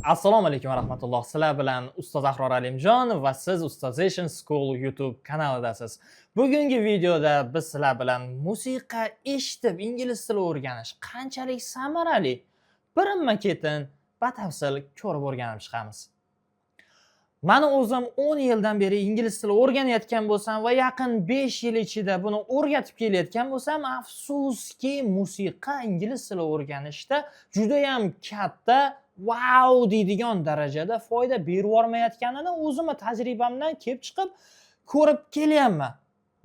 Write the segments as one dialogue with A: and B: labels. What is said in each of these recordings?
A: Assalomu alaykum va rahmatulloh. Sizlar bilan ustoz Ahror Alimjon va siz Ustozation School YouTube kanalidasiz. Bugungi videoda biz sizlar bilan musiqa eshitib ingliz tili o'rganish qanchalik samarali, birinma-ketin batafsil ko'rib, o'rganib chiqamiz. Mani o'zim 10 yildan beri ingliz tili o'rganayotgan bo'lsam va yaqin 5 yil ichida buni o'rgatib kelayotgan bo'lsam, afsuski, musiqa ingliz tili o'rganishda judayam katta, vau deydigan darajada foyda berib yubormayotganini o'zimni tajribamdan kelib chiqib ko'rib kelyapman.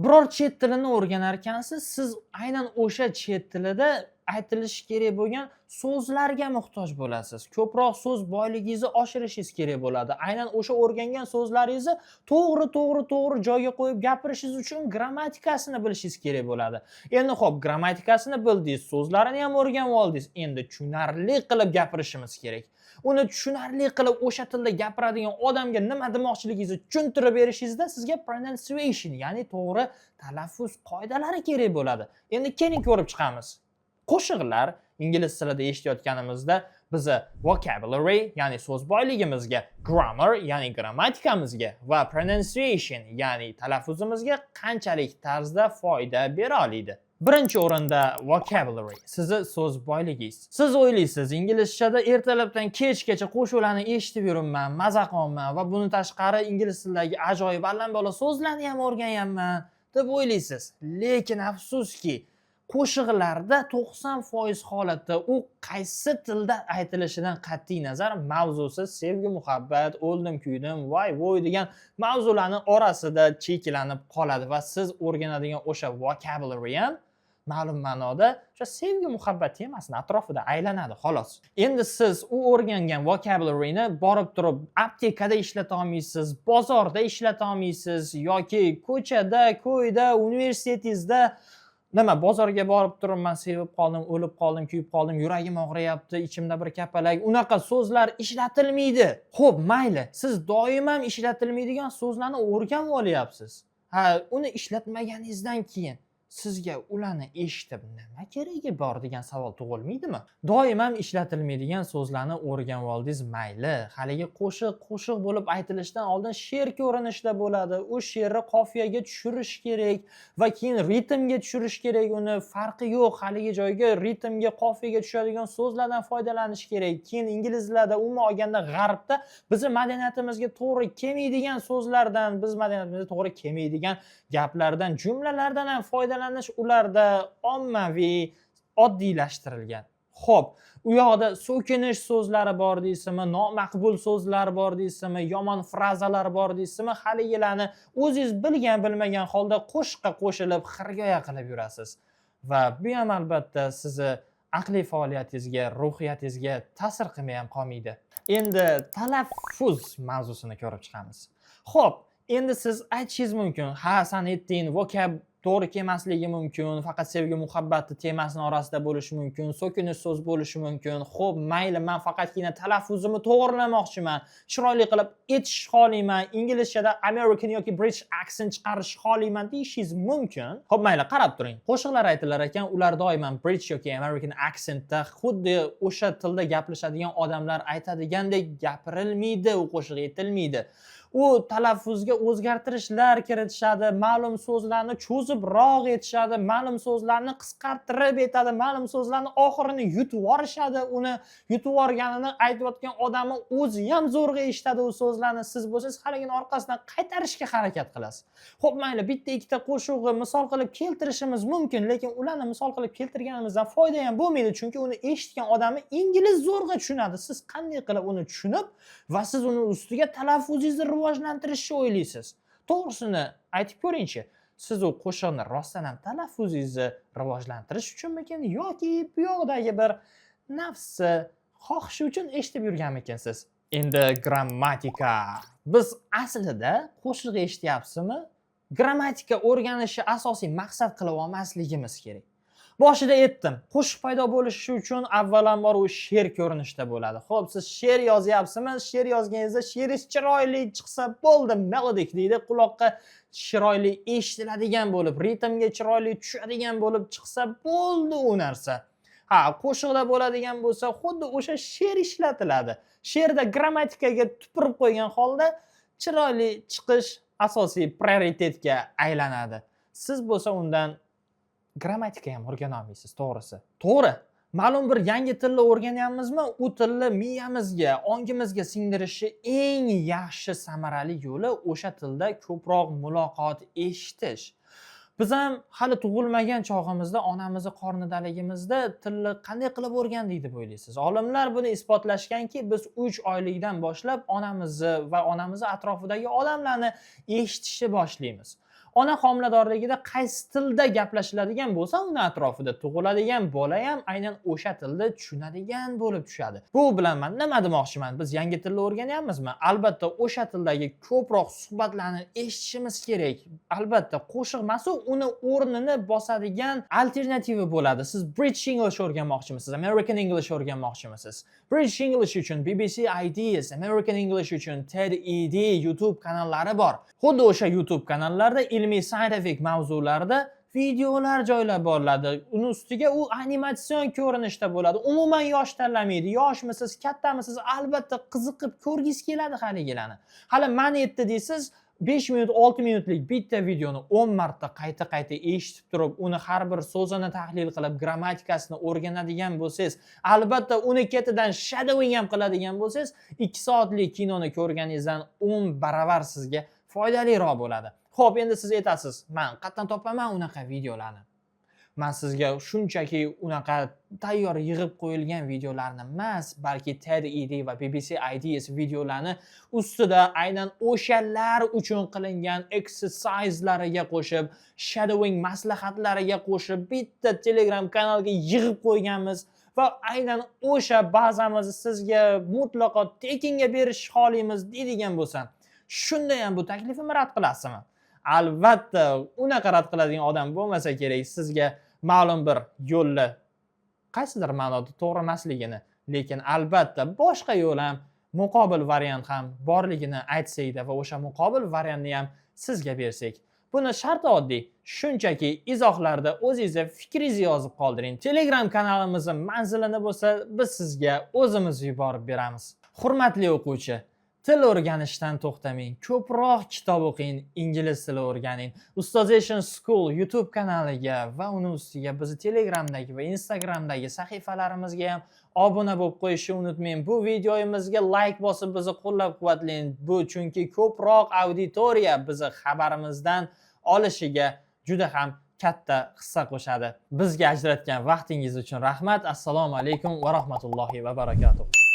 A: Biror chet tilini o'rganar ekansiz, siz aynan o'sha chet tilida aytilishi kerak bo'lgan so'zlarga muhtoj bo'lasiz. Ko'proq so'z boyligingizni oshirishingiz kerak bo'ladi. Aynan o'sha o'rgangan so'zlaringizni to'g'ri, to'g'ri, to'g'ri joyga qo'yib gapirishingiz uchun grammatikasini bilishingiz kerak bo'ladi. Endi xo'p, grammatikasini bildingiz, so'zlarini ham o'rganib oldingiz. Endi tushunarli qilib gapirishimiz kerak. Uni tushunarli qilib o'sha tilda gapiradigan odamga nima demoqchiligingizni tushuntirib berishingizda sizga pronunciation, ya'ni to'g'ri talaffuz qoidalari kerak bo'ladi. Endi keling, ko'rib chiqamiz. Qo'shiqlar ingliz tilida eshitayotganimizda biza vocabulary, ya'ni so'z boyligimizga, grammar, ya'ni grammatikamizga va pronunciation, ya'ni talaffuzimizga qanchalik tarzda foyda bera oladi? Birinchi o'rinda vocabulary, sizni so'z boyligingiz. Siz o'ylaysiz, inglizchada ertalabdan kechgacha qo'shiqlarni eshitib yuribman, maza qilyapman va buni tashqari ingliz tilidagi ajoyib allambalo so'zlarni ham o'rganyapman deb o'ylaysiz. Lekin afsuski, qo'shiqlarda 90% holatda u qaysi tilda aytilishidan qat'iy nazar mavzusi sevgi, muhabbat, o'ldim kuydim, voy voy degan mavzularni orasida cheklanib qoladi va siz o'rganadigan o'sha vocabulary ham ma'lum ma'noda o'sha sevgi, muhabbat temasini atrofida aylanadi, xolos. Endi siz u o'rgangan vocabularyni borib turib aptekada ishlata olmaysiz, bozorda ishlata olmaysiz yoki ko'chada, ko'yda, universitetingizda. Nima, bozorga borib turib, "Man sevib qoldim, o'lib qoldim, kuyib qoldim, yuragim og'riyapti, ichimda bir kapalak", unaqa so'zlar ishlatilmaydi. Xo'p, mayli, siz doim ham ishlatilmaydigan so'zlarni o'rganib olyapsiz. Ha, uni ishlatmaganingizdan keyin sizga ularni eshitib nima keragi bor degan savol tug'ilmaydimi? Doim ham ishlatilmaydigan so'zlarni o'rganib oldingiz, mayli. Haligi qo'shiq qo'shiq bo'lib aytilishidan oldin she'r ko'rinishida bo'ladi. U she'rni qofiyaga tushirish kerak va keyin ritmga tushirish kerak uni. Farqi yo'q, haligi joyga ritmga, qofiyaga tushadigan so'zlardan foydalanish kerak. Keyin inglizlarda, umuman olganda g'arbda bizni madaniyatimizga to'g'ri kelmaydigan so'zlardan, biz madaniyatimizga to'g'ri kelmaydigan gaplardan, jumlalardan ham foydalanish ularda ommaviy, oddiylashtirilgan. Xo'p, u yoqda so'kinish so'zlari bor deysizmi, nomaqbul so'zlar bor deysizmi, yomon frazalar bor deysizmi, haligilarni o'zingiz bilgan, bilmagan holda qo'shiqqa qo'shilib xirgoya qilib yurasiz. Va bu ham albatta sizni aqliy faoliyatingizga, ruhiyatingizga ta'sir qilmay ham qolmaydi. Endi talaffuz mavzusini ko'rib chiqamiz. Xo'p, endi siz aytishingiz mumkin, ha, san aytding, vocab to'g'ri kelmasligi mumkin, faqat sevgi, muhabbatni temasini orasida bo'lishi mumkin, so'kinish so'z bo'lishi mumkin. Xo'p, mayli, man faqatgina talaffuzimni to'g'rilamoqchiman, chiroyli qilib aytishni xohlayman, inglizchada American yoki British accent chiqarishni xohlayman deyishingiz mumkin. Xo'p, mayli, qarab turing. Qo'shiqlar aytilar ekan, ular doim British yoki American accentda, xuddi o'sha tilda gaplashadigan odamlar aytadigandek gapirilmaydi, u qo'shiq aytilmaydi. U talaffuzga o'zgartirishlar kiritishadi, ma'lum so'zlarni cho'zibroq aytishadi, ma'lum so'zlarni qisqartirib aytadi, ma'lum so'zlarni oxirini yutib yuborishadi. Uni yutib yuborganini aytayotgan odamni o'zi ham zo'rg'a eshitadi u so'zlarni. Siz bo'lsangiz haligini orqasidan qaytarishga harakat qilasiz. Xo'p, mayli, bitta ikkita qo'shig'i misol qilib keltirishimiz mumkin, lekin ularni misol qilib keltirganimizdan foyda ham bo'lmaydi, chunki uni eshitgan odami ingliz zo'rg'a tushunadi. Siz qanday qilib uni tushunib va siz uni ustiga talaffuzingizni rivojlantirishni o'ylaysiz? To'g'risini aytib ko'ringchi, siz u qo'shiqni rostdan ham talaffuzingizni rivojlantirish uchunmikin yoki bu yoqdagi bir nafsi xohishi uchun eshitib yurganmikinsiz? Endi grammatika. Biz aslida qo'shiq eshityapsizmi, grammatika o'rganishni asosiy maqsad qilib olmasligimiz kerak. Boshida aytdim, qo'shiq paydo bo'lishi uchun avvalambor u she'r ko'rinishida bo'ladi. Xo'p, siz she'r yozyapsizmi? She'r yozganingizda she'ringiz chiroyli chiqsa bo'ldi, melodic deydi, quloqqa chiroyli eshitiladigan bo'lib, ritmga chiroyli tushadigan bo'lib chiqsa bo'ldi u narsa. Ha, qo'shiqda bo'ladigan bo'lsa, xuddi o'sha she'r ishlatiladi. She'rda grammatikaga tupurib qo'ygan holda chiroyli chiqish asosiy prioritetga aylanadi. Siz bo'lsa undan grammatika ham o'rgana olmaysiz, to'g'risi. To'g'ri, ma'lum bir yangi tilni o'rganyapmizmi, u tilni miyamizga, ongimizga singdirishni eng yaxshi, samarali yo'li o'sha tilda ko'proq muloqot, eshitish. Biz ham hali tug'ilmagan chog'imizda, onamizni qornidaligimizda tilni qanday qilib o'rgandik deb o'ylaysiz? Olimlar buni isbotlashganki, biz 3 oylikdan boshlab onamizni va onamizni atrofidagi odamlarni eshitishni boshlaymiz. Ona homiladorligida qaysi tilda gaplashiladigan bo'lsa, uni atrofida tug'iladigan bola ham aynan o'sha tilda tushunadigan bo'lib tushadi. Bu bilan man nima demoqchiman? Biz yangi tilni o'rganyapmizmi, albatta o'sha tildagi ko'proq suhbatlarni eshitishimiz kerak. Albatta, qo'shiq emasu, uni o'rnini bosadigan alternativi bo'ladi. Siz British English o'rganmoqchimisiz, American English o'rganmoqchimisiz? British English uchun BBC Ideas, American English uchun TED ED YouTube kanallari bor. Xuddi o'sha YouTube kanallarda ilmiy, scientific mavzularda videolar joylab boriladi. Uni ustiga u animatsion ko'rinishda bo'ladi. Umuman yosh tanlamaydi, yoshmisiz, kattamisiz, albatta qiziqib ko'rgingiz keladi haligilarni. Hali man yetdi deysiz, 5 minut, 6 minutlik bitta videoni 10 marta qayta qayta eshitib turib, uni har bir so'zini tahlil qilib, grammatikasini o'rganadigan bo'lsangiz, albatta uni ketidan shadowing ham qiladigan bo'lsangiz, 2 soatlik kinoni ko'rganingizdan 10 baravar sizga foydaliroq bo'ladi. Ho'p, endi siz aytasiz: "Man qayerdan topaman unaqa videolarni?" Man sizga shunchaki unaqa tayyor yig'ib qo'yilgan videolarni emas, balki TED ED va BBC Ideas videolarni ustida aynan o'shalar uchun qilingan exerciselariga qo'shib, shadowing maslahatlariga qo'shib, bitta Telegram kanalga yig'ib qo'yganmiz va aynan o'sha bazamizni sizga mutlaqo tekinga berishni xohlaymiz deydigan bo'lsam, shunda ham bu taklifimni rad qilasizmi? Albatta, unaqa rad qiladigan odam bo'lmasa kerak. Sizga ma'lum bir yo'lni qaysidir ma'noda to'g'ri emasligini, lekin albatta boshqa yo'l ham, muqobil variant ham borligini aytsakda va o'sha muqobil variantni ham sizga bersak. Buni sharti oddiy: shunchaki izohlarda o'zingizni fikringizni yozib qoldiring. Telegram kanalimizni manzilini bo'lsa biz sizga o'zimiz yuborib beramiz. Hurmatli o'quvchi, til o'rganishdan to'xtamang, ko'proq kitob o'qing, ingliz tili o'rganing. Ustozation School YouTube kanaliga va uni ustiga bizni Telegramdagi va Instagramdagi sahifalarimizga ham obuna bo'lib qo'yishni unutmang. Bu videomizga layk bosib, bizni qo'llab quvvatlang. Bu chunki ko'proq auditoriya bizni xabarimizdan olishiga juda ham katta hissa qo'shadi. Bizga ajratgan vaqtingiz uchun rahmat. Assalomu alaykum va rahmatullohi va barakatuh.